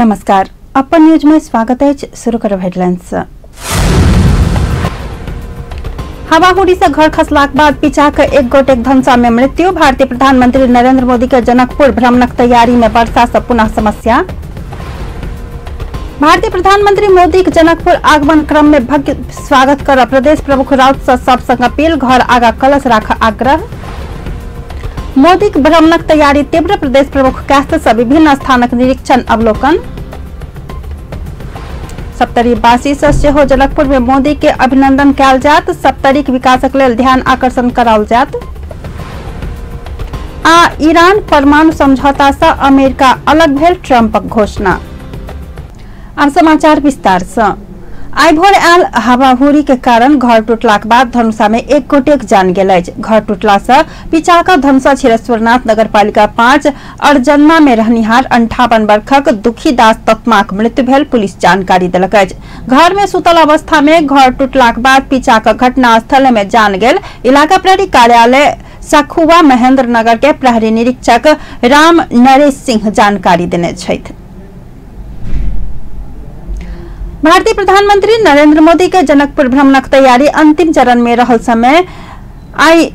नमस्कार, अपन न्यूज में स्वागत है। शुरू करो हेडलाइंस। हवाहुरी से घर खसलाक बाद पिचा के एक गोटेक धनुषा में मृत्यु। भारतीय प्रधानमंत्री नरेंद्र मोदी के जनकपुर भ्रमणक तैयारी में वर्षा से पुनः समस्या। भारतीय प्रधानमंत्री मोदी के जनकपुर आगमन क्रम में भव्य स्वागत कर प्रदेश प्रमुख राउत से सब संग अपील, घर आगा कलश राख आग्रह। मोदी के भ्रमणक तैयारी तीव्र, प्रदेश प्रमुख कैस्त से विभिन्न स्थानक निरीक्षण अवलोकन। सप्तरी बासी से सेहो जनकपुर में मोदी के अभिनंदन कयल जात, सप्तरी के विकासक लेल ध्यान आकर्षण कराओल जात। आ ईरान परमाणु समझौता से अमेरिका अलग भेल ट्रंपक घोषणा। अब समाचार विस्तार से। आइ भोर आयल हवाहुरी के कारण घर टूटलाक बाद धनुषा में एक गोटेक जान गेल अछि। घर टूटला से पिचाक धनुषा क्षीरेश्वरनाथ नगरपालिका 5 अर्जन्मा में रहनिहार 58 वर्षक दुखी दास तत्माक मृत्यु भेल पुलिस जानकारी देलक अछि। घर में सुतल अवस्था में घर टूटलाक बाद पिचाक घटनास्थल में जान गेल। इलाका प्रहरी कार्यालय सखुआ महेंद्र नगर के प्रहरी निरीक्षक राम नरेश सिंह जानकारी देने छथि। भारतीय प्रधानमंत्री नरेंद्र मोदी के जनकपुर भ्रमणक तैयारी अंतिम चरण में रहल समय आई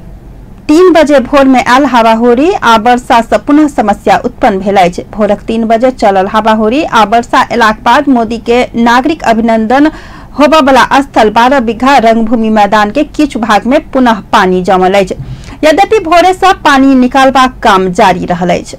3 बजे भोर में आयल हवाहुरी आ वर्षा से पुनः समस्या उत्पन्न भेल अछि। भोरक 3 बजे चलल हवाहुरी आ वर्षा एलाक बाद मोदी के नागरिक अभिनंदन होबय वाला स्थल 12 बीघा रंगभूमि मैदान के किछु भाग में पुनः पानी जमल अछि। यद्यपि भोरे से पानी निकालबाक काम जारी रहल अछि।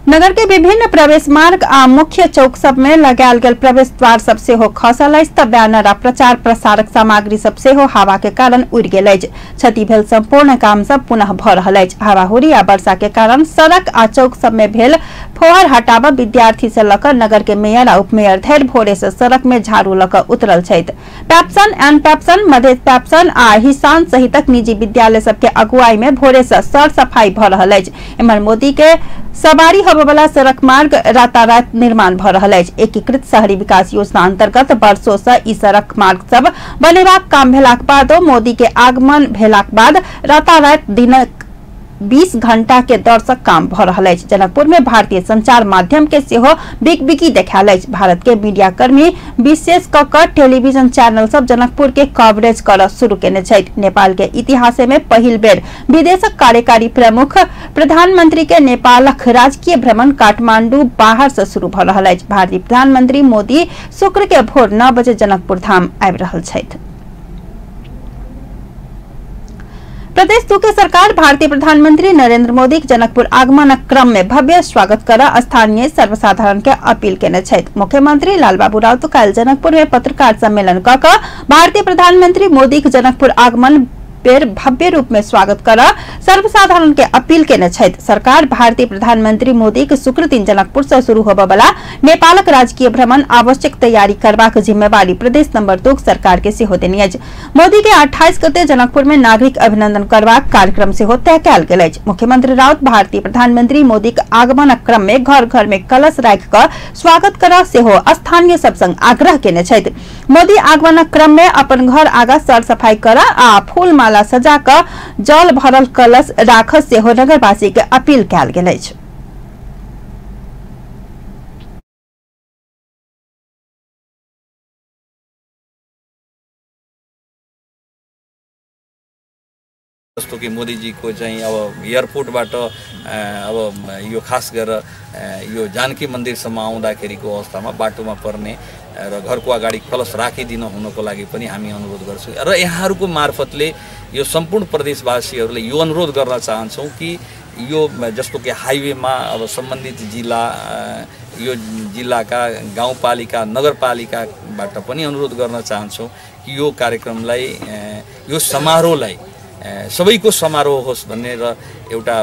नगर के विभिन्न प्रवेश मार्ग आ मुख्य चौक सब में लगायल गेल प्रवेश द्वार सब सेहो खसल अछि त बैनर आ प्रचार प्रसारक सामग्री सब सेहो हवा के कारण उड़ि गेल अछि। क्षति भेल संपूर्ण काम सब पुनः भ रहल अछि। हवाहुरी आ वर्षा के कारण सड़क आ चौक सब में भेल फोहर हटाब विद्यार्थी से लऽ नगर के मेयर आ उपमेयर धरि भोरे से सड़क में झाड़ू लऽ कऽ उतरल छथि। पैप्सन एंड पैप्सन, मधेश पैप्सन आ हिसान सहितक निजी विद्यालय सबके अगुवाई में भोरे से सर सफाई भ रहल अछि। एम्हर मोदी के सवारी होबयवला सड़क मार्ग रातारात निर्माण भ रहल अछि। एकीकृत शहरी विकास योजना अंतर्गत वर्षो से ई सड़क मार्ग सब बनेबाक काम भेलाक बादो मोदी के आगमन भेलाक बाद रातारात दिनक 20 घंटा के दर से काम भ रहल अछि। जनकपुर में भारतीय संचार माध्यम के सेहो बिकबिकी देखायल अछि। भारत के मीडिया कर्मी विशेष क क टेलीविजन चैनल सब जनकपुर के कवरेज कर शुरू केने छथि। नेपाल के इतिहास में पहिल बेर विदेशक कार्यकारी प्रमुख प्रधानमंत्री के नेपालक राजकीय भ्रमण काठमांडू बाहर से शुरू भ रहल अछि। भारतीय प्रधानमंत्री मोदी शुक्र के भोर 9 बजे जनकपुर धाम आबि रहल छथि। प्रदेश 2 के सरकार भारतीय प्रधानमंत्री नरेंद्र मोदी के जनकपुर आगमनक क्रम में भव्य स्वागत कर स्थानीय सर्वसाधारण के अपील केने छथि। मुख्यमंत्री लालबाबू राउत काल्हि जनकपुर में पत्रकार सम्मेलन क क भारतीय प्रधानमंत्री मोदी के जनकपुर आगमन बेर भव्य रूप में स्वागत कर सर्वसाधारण के अपील केने छथि। सरकार भारतीय प्रधानमंत्री मोदी के शुक्र दिन जनकपुर से शुरू होबय वाला नेपालक राजकीय भ्रमण आवश्यक तैयारी करबाक जिम्मेवारी प्रदेश नंबर 2 सरकार के सेहो देने अछि। मोदी के 28 गते जनकपुर में नागरिक अभिनंदन करबाक कार्यक्रम सेहो तय कयल गेल अछि। मुख्यमंत्री राउत भारतीय प्रधानमंत्री मोदी के आगमनक क्रम में घर घर में कलश राखि कऽ स्वागत कर सेहो स्थानीय सब संग आग्रह केने छथि। मोदी आगमनक क्रम में अपन घर आगा सर सफाई कर आ फूल माला सजा कऽ जल भरल कलश राख सेहो नगरवासी के अपील कयल गेल अछि। जस्तो कि मोदीजीको चाहिँ अब एयरपोर्टबाट अब यो खास गरेर यो जानकी मन्दिरसम्म आउँदाखेरिको अवस्थामा बाटोमा पर्ने र घरको अगाडि कलश राखिदिन हुनको लागि पनि हामी अनुरोध गर्छौँ र यहाँहरूको मार्फतले यो सम्पूर्ण प्रदेशवासीहरूले यो अनुरोध गर्न चाहन्छौँ कि यो जस्तो कि हाइवेमा अब सम्बन्धित जिल्ला यो जिल्लाका गाउँपालिका नगरपालिकाबाट पनि अनुरोध गर्न चाहन्छौँ कि यो कार्यक्रमलाई यो समारोहलाई सबैको समारोह होस् भन्ने र एउटा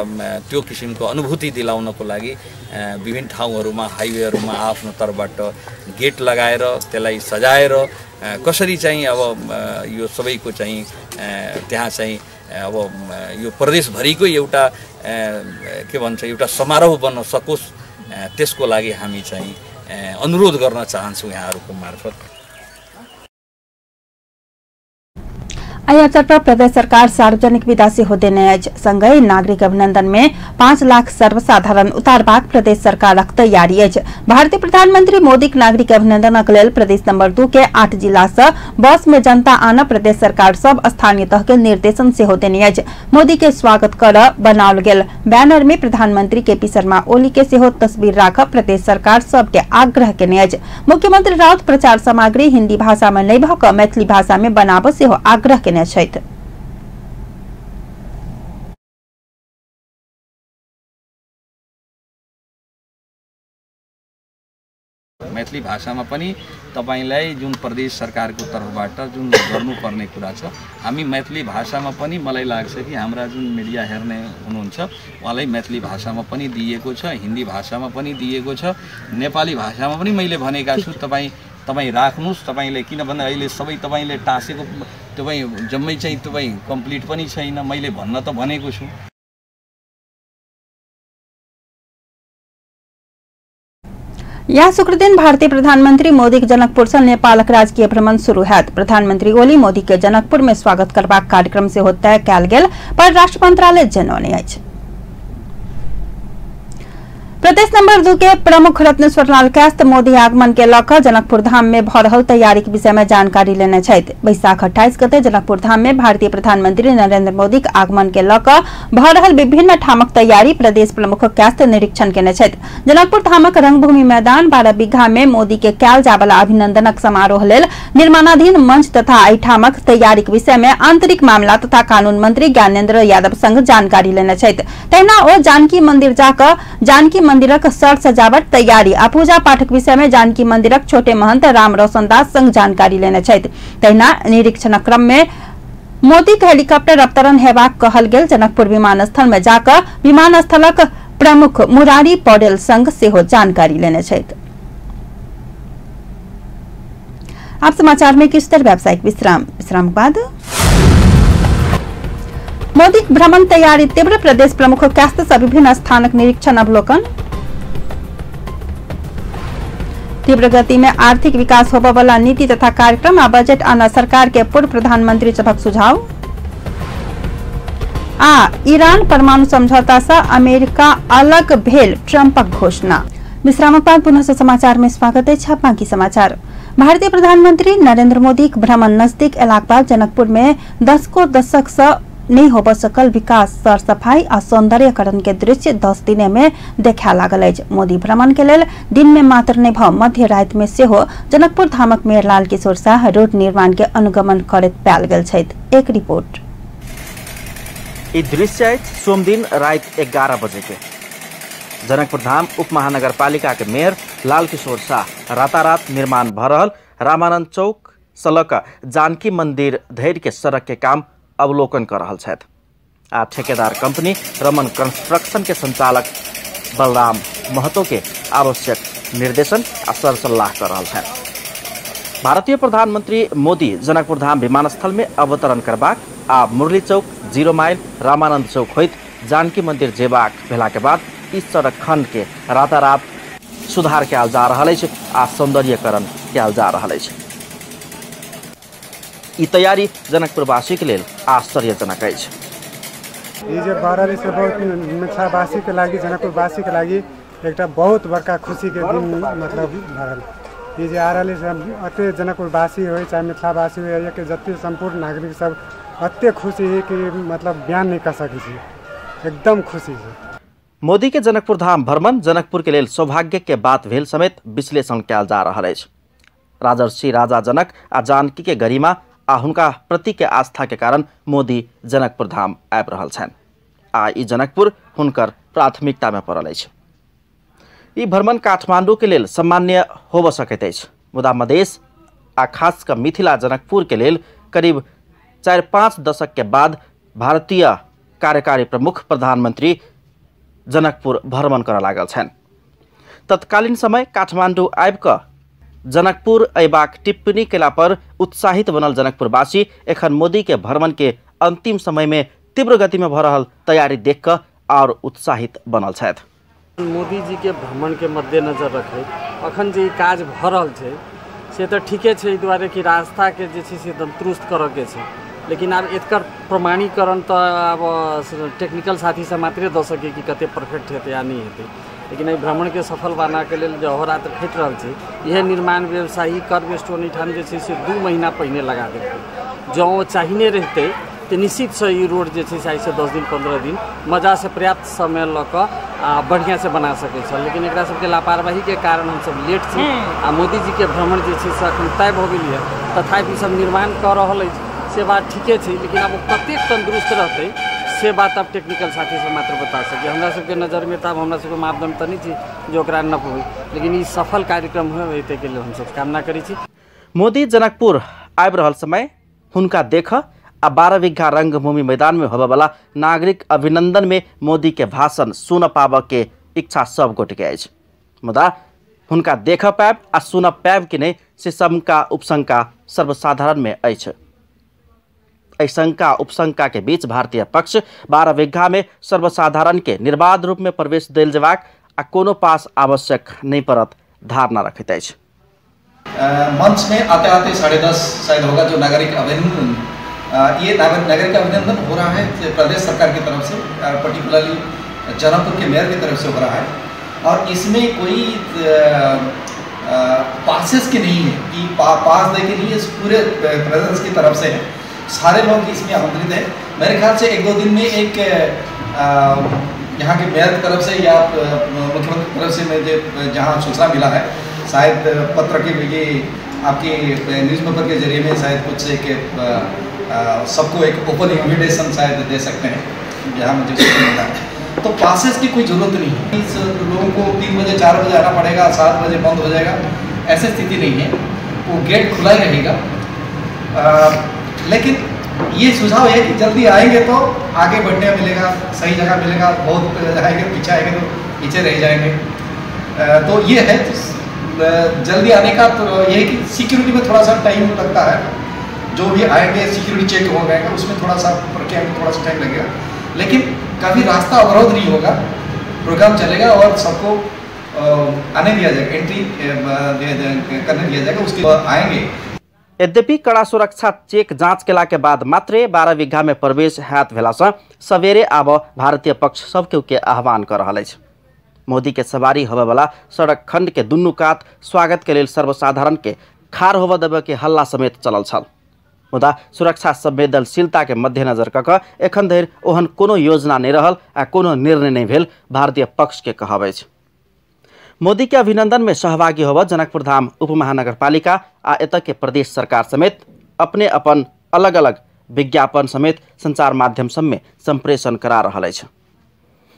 त्यो किसिमको अनुभूति दिलाउनको लागि विभिन्न ठाउँहरूमा हाइवेहरूमा आफ्नो तर्फबाट गेट लगाएर त्यसलाई सजाएर कसरी चाहिँ अब यो सबैको चाहिँ त्यहाँ चाहिँ अब यो प्रदेशभरिको एउटा के भन्छ एउटा समारोह बन्न सकोस् त्यसको लागि हामी चाहिँ अनुरोध गर्न चाहन्छौँ यहाँहरूको मार्फत। एहि अवसर पर प्रदेश सरकार सार्वजनिक विदा सेहो देने अछि। संगहि नागरिक अभिनंदन में 5 लाख सर्वसाधारण उतारबाक प्रदेश सरकारक तैयारी अछि। भारतीय प्रधानमंत्री मोदीक नागरिक अभिनंदनक लेल प्रदेश नंबर 2 के 8 जिला से बस में जनता आनऽ प्रदेश सरकार सब स्थानीय तह के निर्देशन सेहो देने अछि। मोदी के स्वागत कर बनाओल गेल बैनर में प्रधानमंत्री के पी शर्मा ओली के सेहो तस्वीर राखऽ प्रदेश सरकार सबके आग्रह केने अछि। मुख्यमंत्री राउत प्रचार सामग्री हिंदी भाषा में नहि भऽ कऽ मैथिली भाषा में बनाबऽ सेहो आग्रह केने छथि। मैथिली भाषामा पनि तपाईलाई जुन प्रदेश सरकारको तर्फबाट जुन गर्नुपर्ने कुरा छ, हामी मैथिली भाषामा पनि मलाई लाग्छ कि हाम्रा जुन मिडिया हेर्ने हुनुहुन्छ उहाँलाई मैथिली भाषामा पनि दिएको छ, हिन्दी भाषामा पनि दिएको छ, नेपाली भाषामा पनि मैले भनेका छु। तपाईँ राख्नुहोस् तपाईँले, किनभने अहिले सबै तपाईँले टाँसेको तपाईँ जम्मै चाहिँ तपाईँ कम्प्लिट पनि छैन, मैले भन्न त भनेको छु। यह शुक्रदिन भारतीय प्रधानमंत्री मोदी के जनकपुर से नेपालक राजकीय भ्रमण शुरू हैत। प्रधानमंत्री ओली मोदी के जनकपुर में स्वागत करबाक कार्यक्रम सेहो तय कयल गेल परराष्ट्र मंत्रालय जनौने अछि। प्रदेश नंबर 2 के प्रमुख रत्नेश्वर लाल कायस्थ मोदी आगमन के लऽ कऽ जनकपुर धाम में भऽ रहल तैयारी के विषय में जानकारी लेने छथि। बैसाख 28 गते जनकपुर धाम में भारतीय प्रधानमंत्री नरेंद्र मोदी के आगमन के लऽ कऽ भऽ रहल विभिन्न ठामक तैयारी प्रदेश प्रमुख कायस्थ निरीक्षण केने छथि। जनकपुर धामक रंगभूमि मैदान 12 बीघा में मोदी के कयल जायवला अभिनंदनक समारोह लेल निर्माणाधीन मंच तथा एहि ठामक तैयारी के विषय में आंतरिक मामला तथा कानून मंत्री ज्ञानेन्द्र यादव संग जानकारी लेने छथि। तहिना ओ जानकी मंदिर जाकऽ जानकी मंदिरक सर सजावट तैयारी आ पूजा पाठक विषय में जानकी मंदिरक छोटे महंत राम रोशन दास संग जानकारी लेने छथि। तहिना निरीक्षणक क्रम में मोदी के हेलीकॉप्टर अवतरण हेबाक कहल गेल जनकपुर विमानस्थल में जाकऽ विमानस्थलक प्रमुख मुरारी पौडेल संग सेहो जानकारी लेने छथि। आप समाचार में किछु देर व्यावसायिक विश्राम, विश्राम के बाद मोदी भ्रमण तैयारी तीव्र, प्रदेश प्रमुख कायस्थ से विभिन्न स्थानक निरीक्षण अवलोकन। तीव्र गति में आर्थिक विकास होबय वाला नीति तथा कार्यक्रम आ बजट आना सरकार के पूर्व प्रधानमंत्री सभक सुझाव। आ ईरान परमाणु समझौता से अमेरिका अलग भेल ट्रंपक घोषणा। विश्रामक बाद पुनः समाचार में स्वागत अछि। बाकी समाचार। भारतीय प्रधानमंत्री नरेंद्र मोदी भ्रमण नजदीक एलाक बाद जनकपुर में दशकों दशक से नहीं होबऽ सकल विकास, सर सफाई आ सौंदर्यकरण के दृश्य 10 दिन में देखाय लागल अछि। मोदी भ्रमण के लेल दिन में मात्र नहि भऽ मध्य राति में सेहो जनकपुर धामक मेयर लाल किशोर शाह रोड निर्माण के अनुगमन करैत पायल गेल छथि। एक रिपोर्ट। ई दृश्य अछि सोमदिन राति 11 बजे के। जनकपुर धाम उप महानगरपालिका के मेयर लाल किशोर शाह रातारात निर्माण भऽ रहल रामानंद चौक से लऽ कऽ जानकी मंदिर धरि के सड़क के काम अवलोकन कर रहल छथि आ ठेकेदार कंपनी रमन कंस्ट्रक्शन के संचालक बलराम महतो के आवश्यक निर्देशन आ सरसल्लाह कर रहल छथि। भारतीय प्रधानमंत्री मोदी जनकपुर धाम विमानस्थल में अवतरण करबाक आ मुरली चौक, 0 माइल, रामानंद चौक होइत जानकी मंदिर जेबाक भेला के बाद इस सड़क खंड के रातारात सुधार कयल जा रहल अछि आ सौंदर्यकरण कयल जा रहल अछि। ई तैयारी जनकपुरवासी के लेल आश्चर्यजनक अछि। ई जे भऽ रहल छै बहुत मिथिलावासी के लागि, जनकपुरवासी के लागि एकटा बहुत बड़का खुशी के दिन मतलब भऽ रहल। ई जे आ रहल छै अते जनकपुरवासी हो चाहे मिथिलावासी हो, के जते सम्पूर्ण नागरिक सब अते खुशी है कि मतलब बयान नहीं कर सकै छी, एकदम खुशी है। मोदी के जनकपुर धाम भ्रमण जनकपुर के लेल सौभाग्य के बात भेल समेत विश्लेषण कयल जा रहल अछि। राजर्षि राजा जनक आ जानकी के गरिमा आ हुनका प्रति के आस्था के कारण मोदी जनकपुर धाम आबि रहल छनि आ ई जनकपुर हुनकर प्राथमिकता में पड़ल अछि। ई भ्रमण काठमांडू के लेल सामान्य होबऽ सकैत अछि, मुदा मधेश आ खास कऽ मिथिला जनकपुर के लेल करीब 4-5 दशक के बाद भारतीय कार्यकारी प्रमुख प्रधानमंत्री जनकपुर भ्रमण करऽ लागल छनि। तत्कालीन समय काठमांडू आबि कऽ जनकपुर अयबाक टिप्पणी केला पर उत्साहित बनल जनकपुरवासी एखन मोदी के भ्रमण के अंतिम समय में तीव्र गति में भऽ रहल तैयारी देख कऽ और उत्साहित बनल छथि। मोदी जी के भ्रमण के मद्देनजर रखैत अखन जे काज भऽ रहल छै से तऽ ठीके छै, एहि दुआरे कि रास्ताके जे छै से एकदम दुरुस्त करऽके छै, लेकिन आब एकर प्रमाणीकरण तऽ आब टेक्निकल साथी सब मात्रे दऽ सकै कि कते परफेक्ट हेतै या नहि हेतै। लेकिन एहि भ्रमणके सफल बनाके लेल जे अहोरात्र खटि रहल छै, इएह निर्माण व्यवसायी कर्व स्टोन एहिठाम जे छै से 2 महीना पहिने लगा देलकै। जँ ओ चाहिने रहितै तऽ निश्चितसँ ई रोड जे छै से आइसँ 10 दिन 15 दिन मजासँ पर्याप्त समय लऽ कऽ आ बढ़िआँसँ बना सकै छल, लेकिन एकरा सबके लापरवाहीके कारण हमसब लेट छी। आ मोदीजीके भ्रमण जे छै से अखन तय भऽ गेल यऽ, तथापि ई सब निर्माण कऽ रहल अछि से बात ठीके छै, लेकिन आब ओ कतेक तन्दुरुस्त रहतै से बात आब टेक्निकल साथी सब मात्र बता सकै। हमरा सबके नजरमे तऽ आब हमरा सबके मापदण्ड तऽ नहि छै जे ओकरा नपबै, लेकिन ई सफल कार्यक्रम होइ ताहिके लेल हमसब कामना करै छी। मोदी जनकपुर आबि रहल समय हुनका देख आ 12 बीघा रंगभूमि मैदान में होबयवला नागरिक अभिनंदन में मोदी के भाषण सुन पाबऽ के इच्छा सब गोटे के अछि, मुदा हुनका देख पायब आ सुन पायब कि नहि से शंका उपशंका सर्वसाधारण में अछि। एहि शंका उपशंका के बीच भारतीय पक्ष 12 बीघा में सर्वसाधारण के निर्बाध रूप में प्रवेश देल जेबाक आ कोनो पास आवश्यक नहीं पड़त धारणा रखैत अछि। मंच में आते आते 10:30 शायद होगा जो नागरिक अभिनंदन, ये नागरिक अभिनंदन हो रहा है प्रदेश सरकार की तरफ से, पर्टिकुलरली जनकपुर के मेयर की तरफ से हो रहा है, और इसमें कोई पासेस की नहीं है कि पास दे के नहीं, इस पूरे प्रदेश की तरफ से है, सारे लोग इसमें आमंत्रित हैं। मेरे ख्याल से 1-2 दिन में एक यहाँ के मेयर की तरफ से या मुख्यमंत्री की तरफ से मुझे जहाँ सूचना मिला है, शायद पत्र के ये आपके न्यूज़पेपर के जरिए में शायद कुछ एक सबको एक ओपन इन्विटेशन शायद दे सकते हैं, जहाँ मुझे सूचना मिला है। तो पासेस की कोई ज़रूरत नहीं है, इस लोगों को 3 बजे 4 बजे आना पड़ेगा, 7 बजे बंद हो जाएगा, ऐसी स्थिति नहीं है, वो गेट खुला ही रहेगा। लेकिन ये सुझाव है कि जल्दी आएंगे तो आगे बढ़ने मिलेगा, सही जगह मिलेगा, बहुत आएंगे पीछे आएंगे तो पीछे रह जाएंगे। तो ये है तो जल्दी आने का तो ये है कि सिक्योरिटी में थोड़ा सा टाइम लगता है, जो भी आएंगे सिक्योरिटी चेक हो जाएगा, उसमें थोड़ा सा प्रक्रिया में थोड़ा सा टाइम लगेगा, लेकिन काफ़ी रास्ता अवरोध नहीं होगा, प्रोग्राम चलेगा और सबको आने दिया जाएगा, एंट्री करने दिया जाएगा, उसके आएंगे। यद्यपि कड़ा सुरक्षा चेक जाँच केला के बाद मात्रे 12 बीघा में प्रवेश हैत भेलासँ सवेरे आब भारतीय पक्ष सब केओ के आह्वान कर रहल अछि। मोदी के सवारी होबयवला सड़क खंड के दुनू कात स्वागत के लेल सर्वसाधारण के खार होबय देबय के हल्ला समेत चलल छल, मुदा सुरक्षा संवेदनशीलता के मद्देनजर कऽ कऽ एखन धरि ओहन कोनो योजना नहि रहल आ कोनो निर्णय नहि भेल भारतीय पक्ष के कहब अछि। मोदी के अभिनंदन में सहभागी होबय जनकपुर धाम उपमहानगरपालिका आ एतय के प्रदेश सरकार समेत अपने अपन अलग अलग विज्ञापन समेत संचार माध्यम सब में संप्रेषण करा रहल अछि।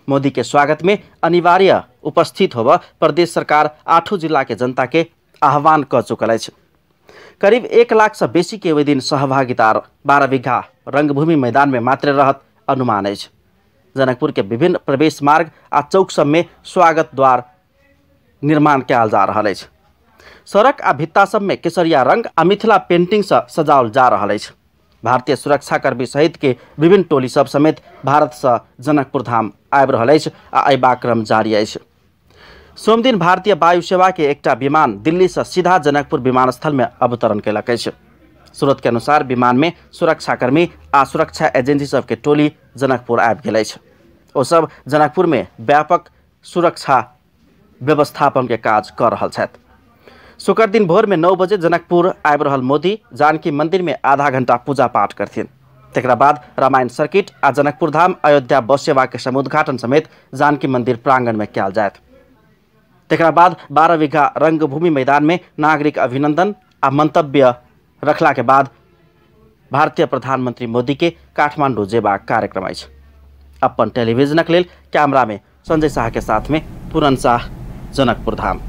मोदी के स्वागत में अनिवार्य उपस्थित होबय प्रदेश सरकार 8 जिला के जनता के आह्वान कऽ चुकल अछि। करीब 1 लाख से बेसी के ओहि दिन सहभागिता 12 बीघा रंगभूमि मैदान में मात्र रहत अनुमान अछि। जनकपुर के विभिन्न प्रवेश मार्ग आ चौक सब में स्वागत द्वार निर्माण कयल जा रहल अछि। सड़क आ भित्ता सब में केसरिया रंग आ मिथिला पेंटिंग से सजाओल जा रहल अछि। भारतीय सुरक्षाकर्मी सहित के विभिन्न टोली सब समेत भारत से जनकपुर धाम आबि रहल अछि आ अयबाक क्रम जारी अछि। सोमदिन भारतीय वायु सेवा के एकटा विमान दिल्ली से सीधा जनकपुर विमानस्थल में अवतरण कयलक अछि। स्रोत के अनुसार विमान में सुरक्षाकर्मी आ सुरक्षा एजेंसी सबके टोली जनकपुर आबि गेल अछि। ओ सब जनकपुर में व्यापक सुरक्षा व्यवस्थापन के काज कर रहल छथि। शुक्र दिन भोर में 9 बजे जनकपुर आबि रहल मोदी जानकी मंदिर में आधा घंटा पूजा पाठ करथिन। तकरा बाद रामायण सर्किट आ जनकपुर धाम अयोध्या बस सेवा के समुद्घाटन समेत जानकी मंदिर प्रांगण में कयल जायत। तकरा बाद 12 बीघा रंगभूमि मैदान में नागरिक अभिनंदन आ मंतव्य रखला के बाद भारतीय प्रधानमंत्री मोदी के काठमांडू जेबाक कार्यक्रम अछि। अपन टेलीविजनक लेल कैमरा में संजय शाह के साथ में पूरन शाह, जनकपुर धाम।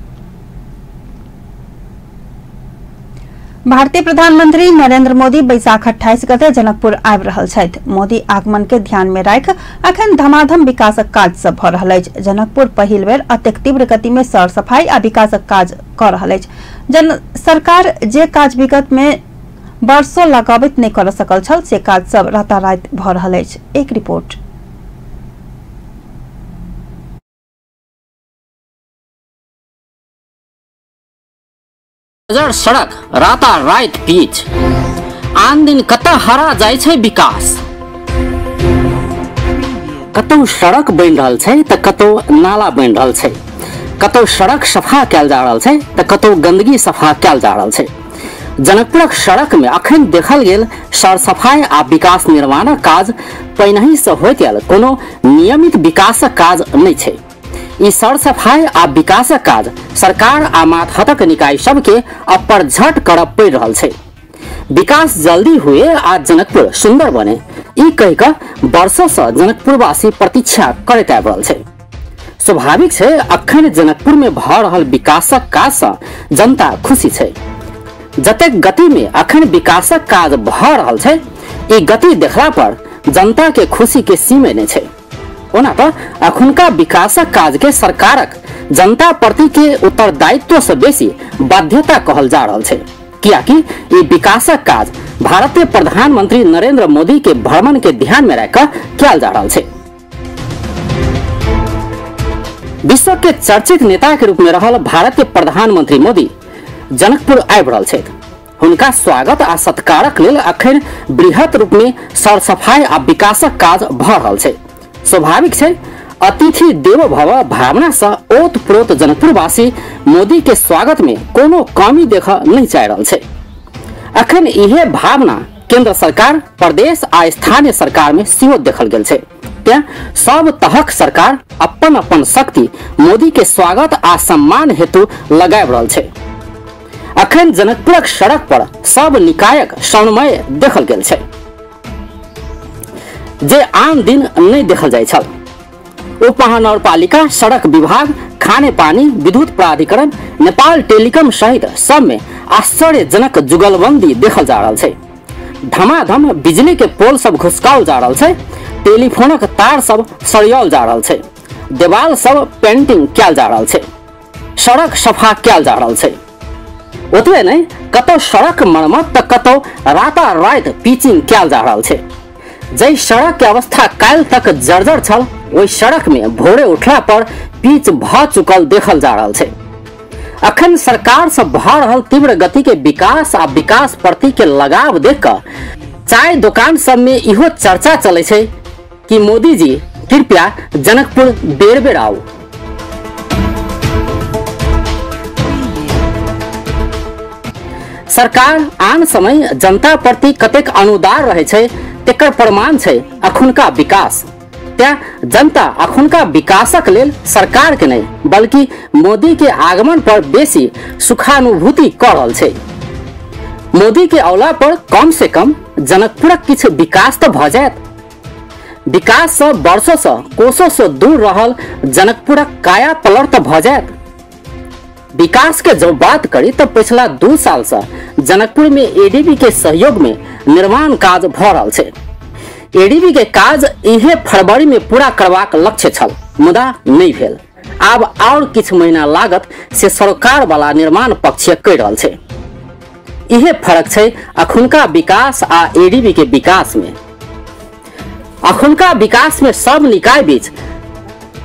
भारतीय प्रधानमंत्री नरेंद्र मोदी बैसाख 28 गते जनकपुर आबि रहल छथि। मोदी आगमन के ध्यान में राखि अखन धमाधम विकासक काज सब भ रहल अछि। जनकपुर पहिल बेर अतेक तीव्र गति में सर सफाई आ विकासक काज क रहल अछि। जन सरकार जे काज विगत में वर्षों लगाबैत नहि कर सकल छल से काज सब रातारात भ रहल अछि। एक रिपोर्ट। जर्जर सड़क राता रात पीच आन दिन कतऽ हरा जाइ छै विकास। कतौ सड़क बनि रहल छै तऽ कतौ नाला बनि रहल छै, कतौ सड़क सफा कयल जा रहल छै तऽ कतौ गंदगी सफा कयल जा रहल छै। जनकपुरक सड़क में अखन देखल गेल सर सफाई आ विकास निर्माणक काज पहिनहि से होइत आयल, कोनो नियमित विकासक काज नहि छै। ई सर सफाई आ विकासक काज सरकार आ मातहतक निकाय सबके अपरझट करऽ पड़ि रहल छै। विकास जल्दी हुए आ जनकपुर सुंदर बने, ई कहि कऽ वर्षों से जनकपुरवासी प्रतीक्षा करैत आबि रहल छै। स्वाभाविक छै अखन जनकपुर में भऽ रहल विकासक काज से जनता खुशी छै। जतेक गति में अखन विकासक काज भऽ रहल छै, ई गति देखला पर जनता के खुशी के सीमे नहि छै। ओना तऽ अखुनका विकासक काज के सरकारक जनता प्रति के उत्तरदायित्व से बेसी बाध्यता कहल जा रहल छै, कियाकि ई विकासक काज भारतीय प्रधानमंत्री नरेंद्र मोदी के भ्रमण के ध्यान में राखि कऽ कयल जा रहल छै। विश्व के चर्चित नेता के रूप में रहल भारतीय प्रधानमंत्री मोदी जनकपुर आबि रहल छथि। हुनका स्वागत आ सत्कारक लेल अखन बृहत रूप में सरसफाई आ विकासक काज भऽ रहल छै। स्वाभाविक छै अतिथि देवो भव भावना से ओतप्रोत जनकपुरवासी मोदी के स्वागत में कोनो कमी देख नहीं चाहि रहल छै। अखन इहे भावना केंद्र सरकार, प्रदेश आ स्थानीय सरकार में सेहो देखल गेल छै। तें सब तहक सरकार अपन अपन शक्ति मोदी के स्वागत आ सम्मान हेतु लगाबि रहल छै। अखन जनकपुरक सड़क पर सब निकायक समन्वय देखल गेल छै, जे आन दिन नहीं देखल जाइ छल। उप महानगरपालिका, सड़क विभाग, खाने पानी, विद्युत प्राधिकरण, नेपाल टेलीकॉम सहित सब में आश्चर्यजनक जुगलबंदी देखल जा रहल छै। धमाधम बिजली के पोल सब घुसकाओल जा रहल छै, टेलीफोनक तार सब सरियाओल जा रहल छै, देवाल सब पेंटिंग कयल जा रहल छै, सड़क सफा कयल जा रहल छै। ओतबे नहि, कतौ सड़क मरम्मत तऽ कतौ राता रात पिचिंग कयल जा रहल छै। जाहि सड़क के अवस्था काल्हि तक जर्जर छल, ओहि सड़क में भोरे उठला पर पिच भऽ चुकल देखल जा रहल छै। अखन सरकार से भऽ रहल तीव्र गति के विकास आ विकास प्रति के लगाव देख कऽ चाय दुकान सब में इहो चर्चा चलै छै कि मोदी जी कृपया जनकपुर बेर बेर आउ। सरकार आन समय जनता प्रति कतेक अनुदार रहे छै तेकर प्रमाण छै अखुनका विकास। तें जनता अखुनका विकासक लेल सरकार के नहीं बल्कि मोदी के आगमन पर बेसी सुखानुभूति कऽ रहल छै। मोदी के औला पर कम से कम जनकपुरक किछु विकास तऽ भऽ जायत। विकास से वर्षों से कोसों से दूर रहल जनकपुरक काया पलट तऽ भऽ जायत। विकास के जब बात करी तो पिछला 2 साल से जनकपुर में एडीबी के सहयोग में निर्माण काज भऽ रहल छै। एडीबी के काज इहे फरवरी में पूरा करबाक लक्ष्य छल, मुदा नहीं भेल। आब और किछु महीना लागत से सरकार वाला निर्माण पक्ष कहि रहल छै। इहे फर्क छै अखुनका विकास आ एडीबी के विकास में। अखुनका विकास में सब निकाय बीच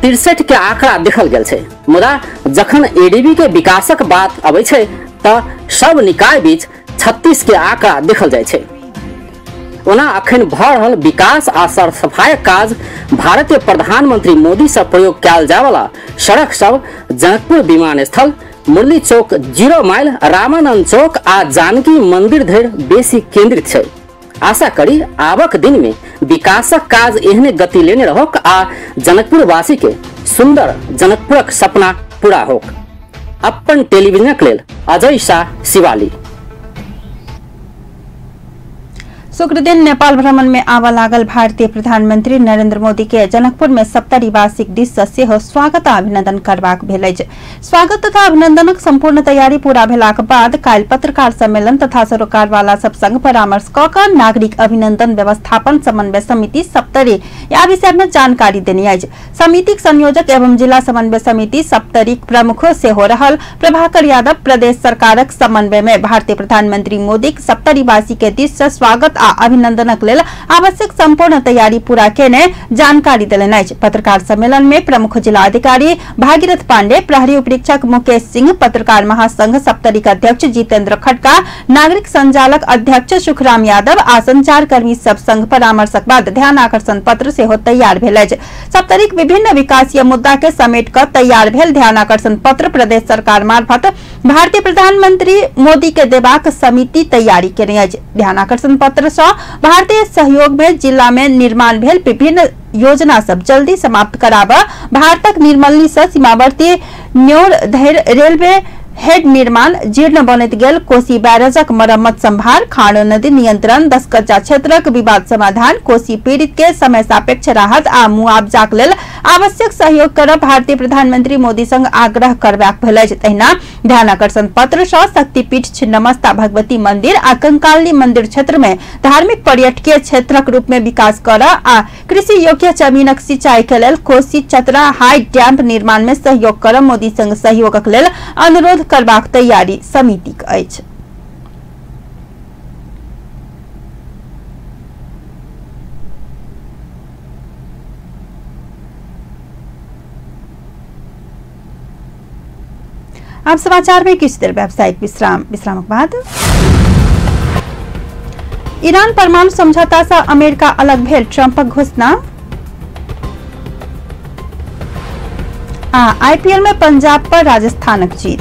63 के आंकड़ा देखल गेल छै, मुदा जखन एडीबी के विकासक बात अबै छै तऽ सब निकाय बीच 36 के आंकड़ा देखल जाइ छै। ओना अखन भऽ रहल विकास आ सरसफाइक काज भारतीय प्रधानमंत्री मोदी से प्रयोग कयल जायवला सड़क सब जनकपुर विमानस्थल, मुरली चौक, 0 माइल, रामानंद चौक आ जानकी मंदिर धरि बेसी केंद्रित छै। आशा करी आबक दिन में विकासक काज एहने गति लेने रहोक आ जनकपुरवासी के सुंदर जनकपुरक सपना पूरा होक। अपन टेलीविजनक लेल अजय शाह, शिवाली। शुक्र दिन नेपाल भ्रमण में आवा लागल भारतीय प्रधानमंत्री नरेंद्र मोदी के जनकपुर में सप्तरी वासिक दिस से सेहो स्वागत आ अभिनंदन करबाक भेल अछि। स्वागत तथा अभिनंदनक संपूर्ण तैयारी पूरा भेलाक बाद काल्हि पत्रकार सम्मेलन तथा सरोकार वाला सब संग परामर्श क कऽ नागरिक अभिनंदन व्यवस्थापन समन्वय समिति सप्तरी या विषय में जानकारी देने अछि। समितिक संयोजक एवं जिला समन्वय समिति सप्तरीक प्रमुख सेहो रहल प्रभाकर यादव प्रदेश सरकारक समन्वय में भारतीय प्रधानमंत्री मोदीक सप्तरीवासी के दिस से स्वागत आ अभिनंदनक लेल आवश्यक संपूर्ण तैयारी पूरा केने जानकारी देलनि अछि। पत्रकार सम्मेलन में प्रमुख जिला अधिकारी भागीरथ पांडे, प्रहरी उपरीक्षक मुकेश सिंह, पत्रकार महासंघ सप्तरीक अध्यक्ष जितेंद्र खड़का, नागरिक संजालक अध्यक्ष सुखराम यादव आ संचारकर्मी सब संघ परामर्शक बाद ध्यान आकर्षण पत्र सेहो तैयार भेल अछि। सप्तरीक विभिन्न विकासीय मुद्दा के समेट क तैयार भेल ध्यान आकर्षण पत्र प्रदेश सरकार मार्फत भारतीय प्रधानमंत्री मोदी के देबाक समिति तैयारी केने अछि। ध्यान आकर्षण पत्र सँ भारतीय सहयोग में जिला में निर्माण भेल विभिन्न योजना सब जल्दी समाप्त कराब, भारतक निर्मली से सीमावर्ती न्योर धरि रेलवे हेड निर्माण, जीर्ण बनैत गेल कोसी बैरेजक मरम्मत संभार, खाणो नदी नियंत्रण, दसकच्चा क्षेत्रक विवाद समाधान, कोसी पीड़ित के समय सापेक्ष राहत आ मुआवजाक लेल आवश्यक सहयोग करब भारतीय प्रधानमंत्री मोदी संग आग्रह करबाक भेल अछि। तहिना ध्यान आकर्षण पत्र सँ शक्तिपीठ छिन्नमस्ता भगवती मंदिर आ कंकाली मंदिर क्षेत्र में धार्मिक पर्यटकीय क्षेत्रक रूप में विकास कर आ कृषि योग्य जमीनक सिंचाई के लेल कोसी चतरा हाई डैम निर्माण में सहयोग कर मोदी संग सहयोगक लेल अनुरोध करबाक तैयारी समितिक अछि। अब समाचार में किछु देर व्यावसायिक विश्राम, विश्रामक बाद ईरान परमाणु समझौता से अमेरिका अलग भेल ट्रंपक घोषणा आ आईपीएल में पंजाब पर राजस्थानक जीत।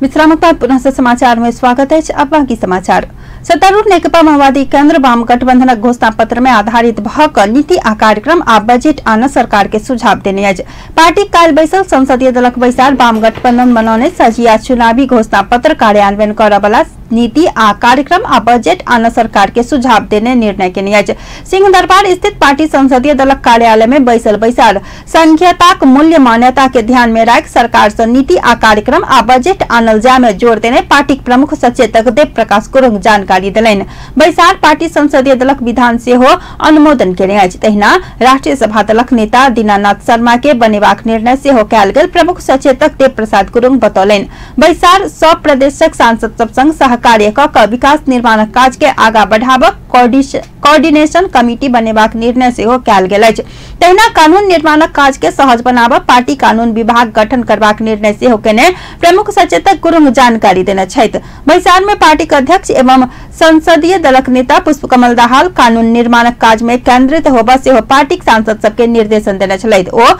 विश्रामक बाद पुनः से समाचार में स्वागत है। अब बाकी समाचार। सत्तारूढ़ नेकपा माओवादी केंद्र वाम गठबंधनक घोषणा पत्र में आधारित भ क नीति आ कार्यक्रम आ बजट आन सरकार के सुझाव देने अछि। पार्टी काल्हि बैसल संसदीय दलक बैसार वाम गठबंधन बनौने सजिया चुनावी घोषणा पत्र कार्यान्वयन करऽ नीति आ कार्यक्रम आ बजट आन सरकार के सुझाव देने निर्णय केने अछि। सिंहदरबार स्थित पार्टी संसदीय दलक कार्यालय में बैसल बैसार संघीयताक मूल्य मान्यता के ध्यान में राखि सरकार से नीति आ कार्यक्रम आ बजट आनल जाय में जोर देने पार्टीक प्रमुख सचेतक देव प्रकाश गुरुंग जानकारी देलनि। बैसार पार्टी संसदीय दलक विधान सेहो अनुमोदन केने अछि। तहिना राष्ट्रीय सभा दलक नेता दीनानाथ शर्मा के बनेबाक निर्णय सेहो कयल गेल प्रमुख सचेतक देव प्रसाद गुरुंग बतौलनि। बैसार सब प्रदेशक सांसद सब संग सहकार्य क विकास निर्माणक काज के आगा बढ़ाबक कोऑर्डिनेशन कमिटी बनेबाक निर्णय सेहो कयल गेल अछि। तहिना कानून निर्माणक काज के सहज बनाबऽ पार्टी कानून विभाग गठन करबाक निर्णय सेहो केने प्रमुख सचेतक गुरुंग जानकारी देने छथि। बैसार में पार्टीक अध्यक्ष एवं संसदीय दलक नेता पुष्पकमल दाहाल कानून निर्माणक काज में केंद्रित होबा सेहो पार्टीक सांसद सबके निर्देशन देने छलथि। ओ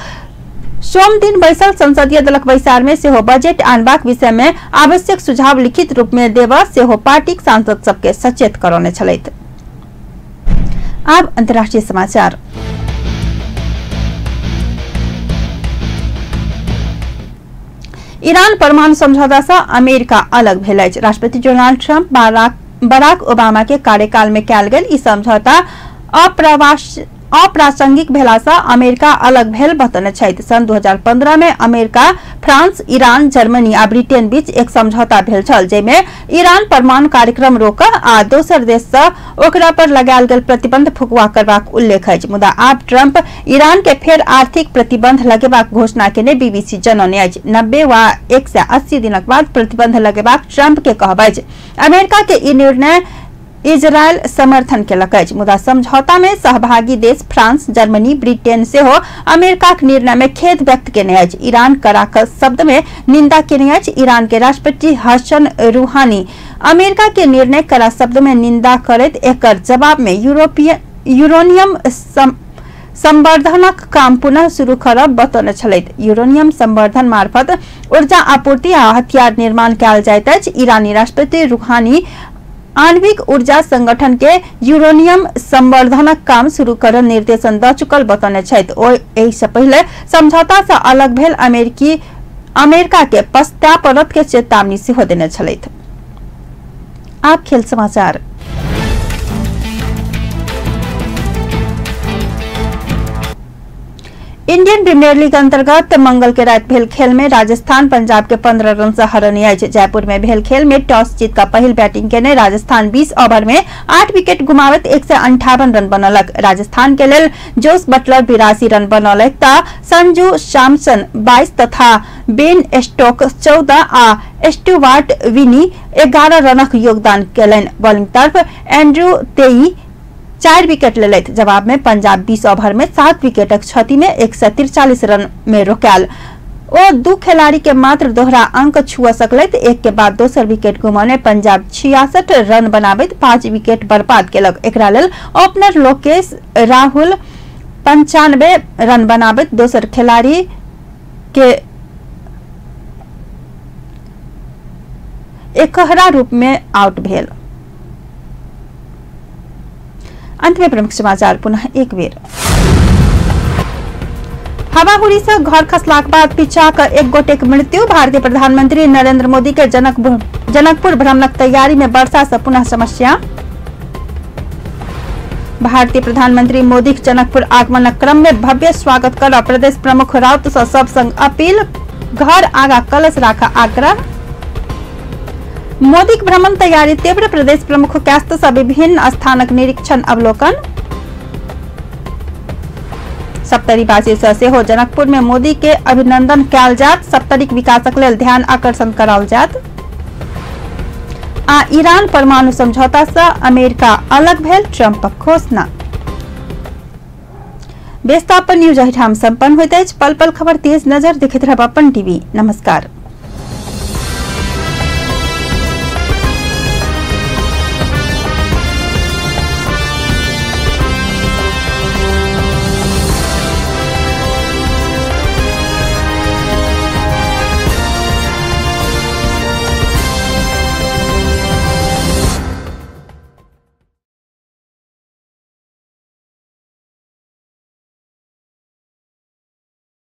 सोम दिन बैसल संसदीय दलक बैसार में सेहो बजट आनबाक विषय में आवश्यक सुझाव लिखित रूप में देबा सेहो पार्टीक सांसद सबके सचेत करौने छलथि। अब अंतर्राष्ट्रीय समाचार। ईरान परमाणु समझौता से अमेरिका अलग भेल अछि। राष्ट्रपति डोनाल्ड ट्रंप बराक ओबामा के कार्यकाल में कयल गेल ई समझौता अप्रासंगिक भेला से अमेरिका अलग भेल बतौने छथि। सन 2015 में अमेरिका, फ्रांस, ईरान, जर्मनी आ ब्रिटेन बीच एक समझौता भेल छल, जाहिमे ईरान परमाणु कार्यक्रम रोक आ दोसर देश से ओकरा पर लगायल गेल प्रतिबंध फुकवा करबाक उल्लेख अछि। मुदा आब ट्रंप ईरान के फेर आर्थिक प्रतिबंध लगेबाक घोषणा केने बीबीसी जनौने अछि। 90 वा 180 दिनक बाद प्रतिबंध लगेबाक ट्रंप के कहब अछि। अमेरिका के ई निर्णय इजरायल समर्थन केलक अछि, मुदा समझौता में सहभागी देश फ्रांस, जर्मनी, ब्रिटेन सेहो अमेरिकाक निर्णय में खेद व्यक्त केने अछि। ईरान कड़ा शब्द में निंदा केने अछि। ईरान के राष्ट्रपति हसन रूहानी अमेरिका के निर्णय कड़ा शब्द में निंदा करैत एकर जवाब में यूरेनियम संवर्धनक काम पुनः शुरू करब बतौने छलथि। यूरेनियम संवर्धन मार्फत ऊर्जा आपूर्ति आ हथियार निर्माण कयल जाइत अछि। ईरानी राष्ट्रपति रूहानी आणविक ऊर्जा संगठन के यूरेनियम संवर्धनक काम शुरू करऽ निर्देशन द चुकल बतौने छथि। ओ एहि से पहिले समझौता से अलग भेल अमेरिका के पछतापरत के चेतावनी सेहो देने छलथि। आप खेल समाचार। इंडियन प्रीमियर लीग अंतर्गत मंगल के रात भेल खेल में राजस्थान पंजाब के 15 रन से हरौने अछि। जयपुर में भेल खेल में टॉस जीत का पहिल बैटिंग केने राजस्थान 20 ओवर में 8 विकेट गुमावत 158 रन बनौलक। राजस्थान के लेल जोस बटलर 82 रन बनौलक त संजू सैमसन 22 तथा बेन स्टोक 14 आ स्टुअर्ट विनी 11 रनक योगदान केलनि। बॉलिंग तरफ एंड्रू तेई 4 विकेट लेलथि। जवाब में पंजाब 20 ओवर में 7 विकेटक क्षति में 143 रन में रोकायल। ओ 2 खिलाड़ी के मात्र दोहरा अंक छुआ सकलथि। एक के बाद दोसर विकेट गुमाने पंजाब 66 रन बनाबैत 5 विकेट बर्बाद केलक। एकरा लेल ओपनर लोकेश राहुल 95 रन बनाबैत दोसर खिलाड़ी के एकहरा रूप में आउट भेल। अंत में प्रमुख समाचार पुनः एक बेर। हवाहुरी से घर खसलाक बाद पीछा कर एक गोटेक मृत्यु। भारतीय प्रधानमंत्री नरेंद्र मोदी के जनकपुर भ्रमणक तैयारी में वर्षा से पुनः समस्या। भारतीय प्रधानमंत्री मोदी के जनकपुर आगमनक क्रम में भव्य स्वागत कर प्रदेश प्रमुख राउत से सब संग अपील, घर आगा कलश राखा आग्रह। मोदी के भ्रमण तैयारी तीव्र, प्रदेश प्रमुख कैस्त से विभिन्न स्थानक निरीक्षण अवलोकन। सप्तरीवासी से सेहो जनकपुर में मोदी के अभिनंदन कयल जात, सप्तरीक विकासक लेल ध्यान आकर्षण कराओल जात। आ ईरान परमाणु समझौता से अमेरिका अलग भेल, ट्रंपक घोषणा। बेस्ता अपन न्यूज एहिठाम संपन्न होइत अछि। पल पल खबर तेज नजर देखैत रहब अपन टीवी। नमस्कार।